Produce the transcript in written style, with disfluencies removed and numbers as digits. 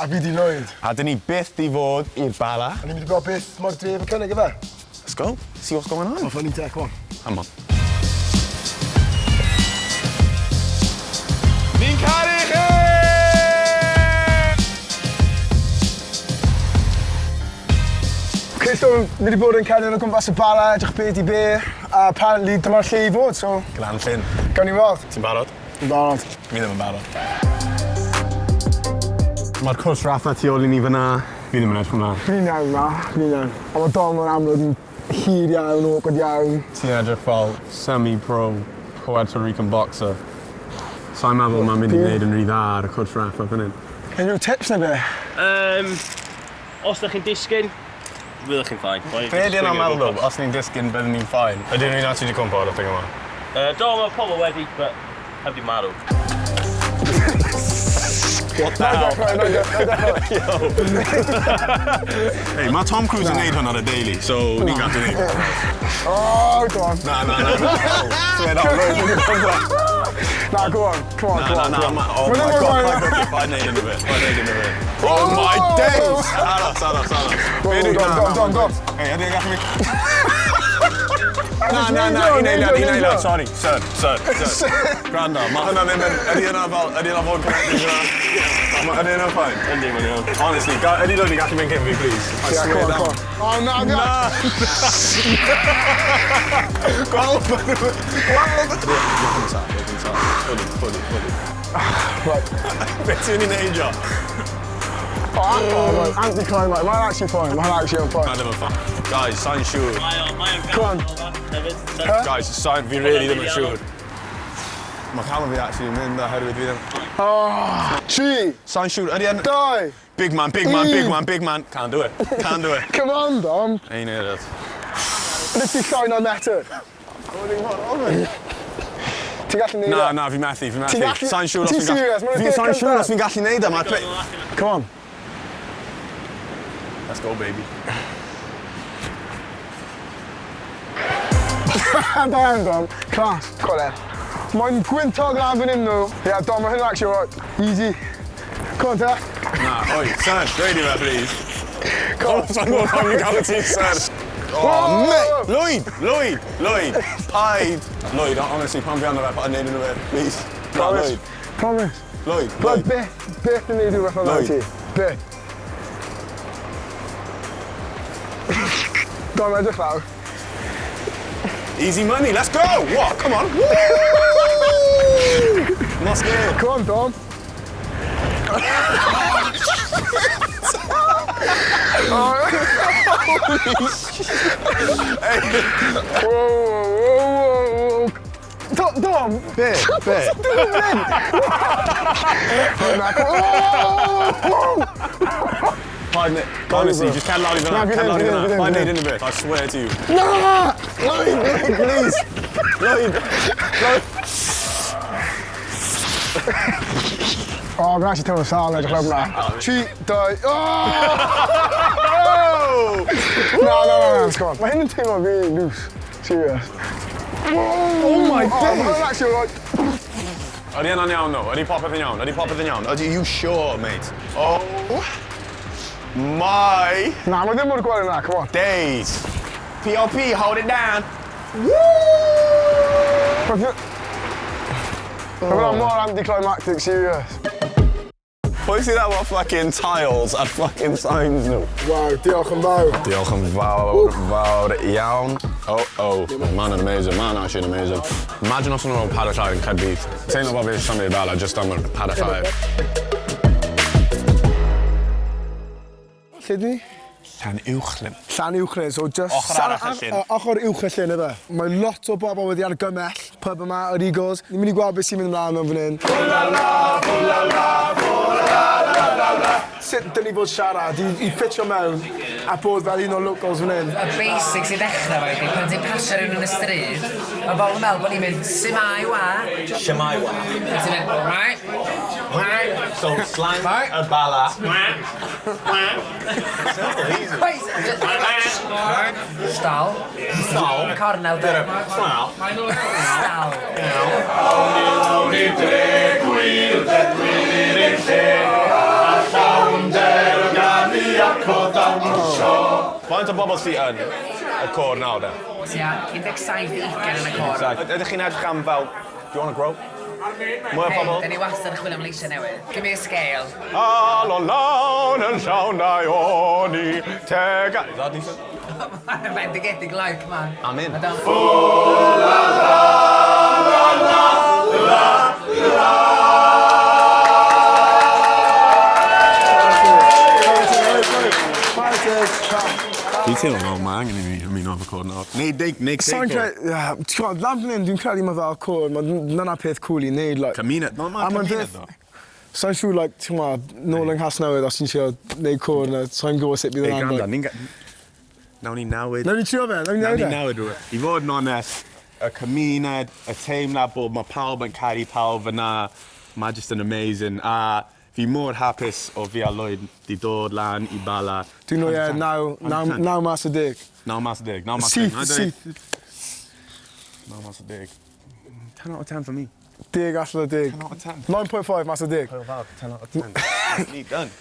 A fi 'di Lloyd. A 'dyn ni byth 'di fod i'r Bala. A ni'n mynd i gweld beth mae'r dref yn cynnig ife? Let's go. See what's going on. Off â ni te, come on. Come on. Ni'n caru chi! Ok, so ni 'di bod yn cerdded o gwmpas y Bala, edrych be 'di be, a apparently dyma'r lle i fod, so... Glan Llyn. Gawn ni weld. Ti'n barod? Fi'n barod. Fi ddim yn barod. Mae'r cwrs raffa tu ôl i ni fyna. Fi ddim yn edrych ymlaen. Fi'n iawn na, fi'n iawn. Ond mae Dom yn amlwg yn hir iawn, awkward iawn. Ti'n edrych fel semi-pro Puerto Rican boxer. Sa i'n meddwl mae'n mynd i wneud yn rhy dda ar y cwrs raffa fan hyn. Unrhyw tips neu be? Um, os da chi'n disgyn, fyddwch chi'n fine. Be di yna'n meddwl though, os ni'n disgyn byddwn ni'n fine? Ydyn ni'n actually 'di cwmpo ar y thing yma? Do, mae pobl wedi, but heb di marw. What the hell? Na i dechrau, na i dechrau. Hey, mae Tom Cruise yn neud hwn ar y daily, so ni'n gallu neud. Oh, go on. Na, na, na, na. Swear down, Lloyd, ni'n cwmpo. Na, go on, come on, Na, come na, on. na, come on. ma, oh Ma' my ddim yn god, fine. paid paid neud unrhyw beth, paid neud unrhyw beth. Oh my days! Aros, aros, aros. Go, Be go, dwi- go, na, go, na, go, go. Hey, ydy e'n gallu mynd? Na, na, na, un eiliad, un eiliad, sorry, sir, sir, sir. Gwrando, mae hwnna ddim yn, ydy hwnna fel, ydy hwnna fod connected hwnna? Ydy hwnna fine? Yndi, mae'n iawn. Honestly, ydy Lloyd yn gallu mynd cyn fi, please? I Yeah, swear come on, down. come on. Oh, na, na. Gweld ma' nhw, gweld! Look inside, look inside. Fully, fully, fully. Right. Be ti'n mynd i neud, Jo? Oh, oh, right. Anti-climate. Mae'n actually fine. Mae'n actually on fine. Kind of a fine. Guys, sa'n siŵr. Mae o, mae o'n Come on. Hefyd. Guys, sa'n, fi really ddim yn siŵr. Mae calon fi actually yn mynd oherwydd fi ddim. Oh, 3, Sa'n siŵr, ydy yn... 2, Big man, big man, big Un. man, big man. Can't do it. Can't do it. Come on, Dom. Ain't it. Nes ti llai na metr. Ti'n gallu neud Na, e? na, fi methu, fi methu. Ti'n gallu- Sa'n siŵr os Ti'n fi'n gallu... serious? Ma'n Fi sa'n deg siŵr os cyntaf. fi'n gallu neud e, mae... Come on. Let's go, baby. Da iawn, Dom. Class. Cole. Mae'n gwyntog lan fan hyn, nhw. Yeah, Dom, mae hyn actually alright. Easy. Come on, te. Na, oi, sir, dweud i fe, please. Come on. Sa'n gwybod pam fi'n galw ti, sir. Oh, mate! Lloyd! Lloyd! Lloyd! Paid! Lloyd, honestly, pan fi arno fe, paid neud unrhyw beth, please. Na, Promise. Lloyd. Promise. Lloyd, Lloyd, Lloyd. beth, beth yn neud rhywbeth fel Lloyd. ti? Beth? Dom, edrych lawr. Easy money, let's go! What? Come on. Woo! I'm not scared. Come on, Dom. Whoa, whoa, whoa, whoa. Dom, Dom! Be? Be? Na, come on. Whoa, whoa, whoa. Paid ne- Honestly, just cer lawr i Na, fyna. fi Cer ddim, lawr i fi ddim, fyna. fi ddim, Paid fi neud unrhyw beth, I swear to you. Na! Lloyd, Lloyd, please. Lloyd. Lloyd. Oh, fi'n actually teimlo sâl edrych lawr fyna. 3, 2, oh! Na, na, na, na, come on. Mae hyn yn teimlo really loose. Serious. Oh my Oh, days. mae'n actually alright. Ydy hynna'n iawn, no? Ydy popeth yn iawn? Ydy popeth yn iawn? Ydy you sure, mate? Oh my Na, mae ddim mor gweld yna, come on. days. POP, hold it down. Mae hwnna mor anticlimactic, serious. Pwy sydd efo fucking tiles a fucking signs nhw? Wow, diolch yn fawr. Diolch yn fawr, fawr iawn. Oh, oh. Man yn amazing, man actually amazing. Imagine os nhw'n padell llair yn Caerdydd. Teimlo bod fi eisiau symud i Bala just am y padell llair. Lle di? Llanuwchllyn. Llanuwchllyn, so just... Ochr arall y llyn. Ochr uwch y llyn, yfe. Mae lot o bobl wedi argymell pub yma, yr Eagles. Ni'n mynd i gweld beth sy'n mynd ymlaen mewn fan hyn. Sut dyn ni fod siarad i ffitio mewn a bod fel un o'r locals fan hyn? Y basics i ddechrau fo ydi, pan ti'n pasio rhywun yn y stryd, mae bobl yn meddwl bod ni'n mynd, "Shwmae wa?" Shwmae wa. A ti'n mynd, "Right, right." So slang y Bala. Wait, Stal. Stal. Cornel, de. Stal. Stal. Awn i dre gwyllt edwyr i'r lle, a llawn Faint o bobl sydd yn y côr nawr de? Tua 17 i 20 yn y côr. Ydych chi'n edrych am fel, do you want to grow? Mwy o Hey, pobl? da ni wastad yn chwilio am leisiau newydd. Give me a scale. Calon lawn yn llawn daioni, teg. Is that decent? Bendigedig live, come on. I'm in. I don't... Fi'n teimlo fel mae angen i mi ymuno efo côr nawr. Neu neu neu Sa'n credu, ie, ti'n gwbod, lan fan hyn, dwi'n credu mae fel côr, mae dyna peth cool i wneud, like. Cymuned, no, A mae'n mae'n cymuned peth, ddo. sa'n siŵr, like, ti'n gwbod, nôl yng Nghasnewydd, os ti'n trio wneud côr, na, sa'n gwybod sut bydd Ei, yna'n, gwrando, like. ni'n Nawn ni newid. Nawn ni trio fe, nawn ni Nawn newid ni e. newid rhywbeth. I fod yn onest, y cymuned, y teimlad bod mae pawb yn caru pawb fyna, mae just yn amazing. A fi mor hapus o fi a Lloyd di dod lan i Bala. Dwi'n rhoi e 9 mas o 10. 9 mas o 10. 9 mas o 10. Syth, syth. 9 mas o 10. 10 out of 10 for me. 10 allan o 10. 10 out of 10. 9.5 mas o 10. 10 out of 10. Me done.